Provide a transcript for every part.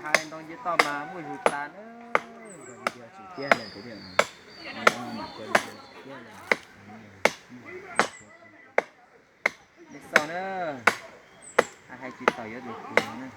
Ntoo nce toj mas muaj zug tas na. Nej xauj na, hais tsis tau yuav tus kwv no na.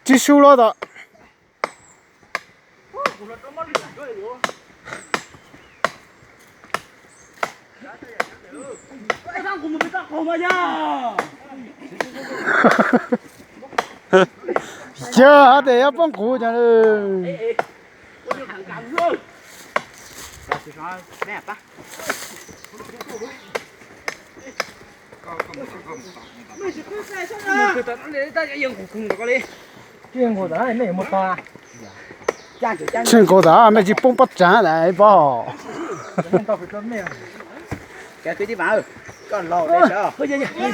Tsis su los tom. Yog hais tias yuav poob qub cov. Tsheej nkaus tas mej tsis poob pob tsav lawm pom.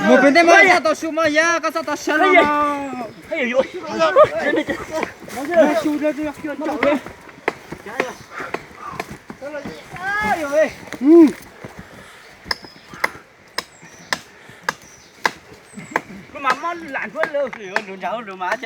Mus pem tej mos yaj tau su mos yaj, koj txhob tau sawv los. Lub mas mob lam nruab lawm, lus ntsag lus mas.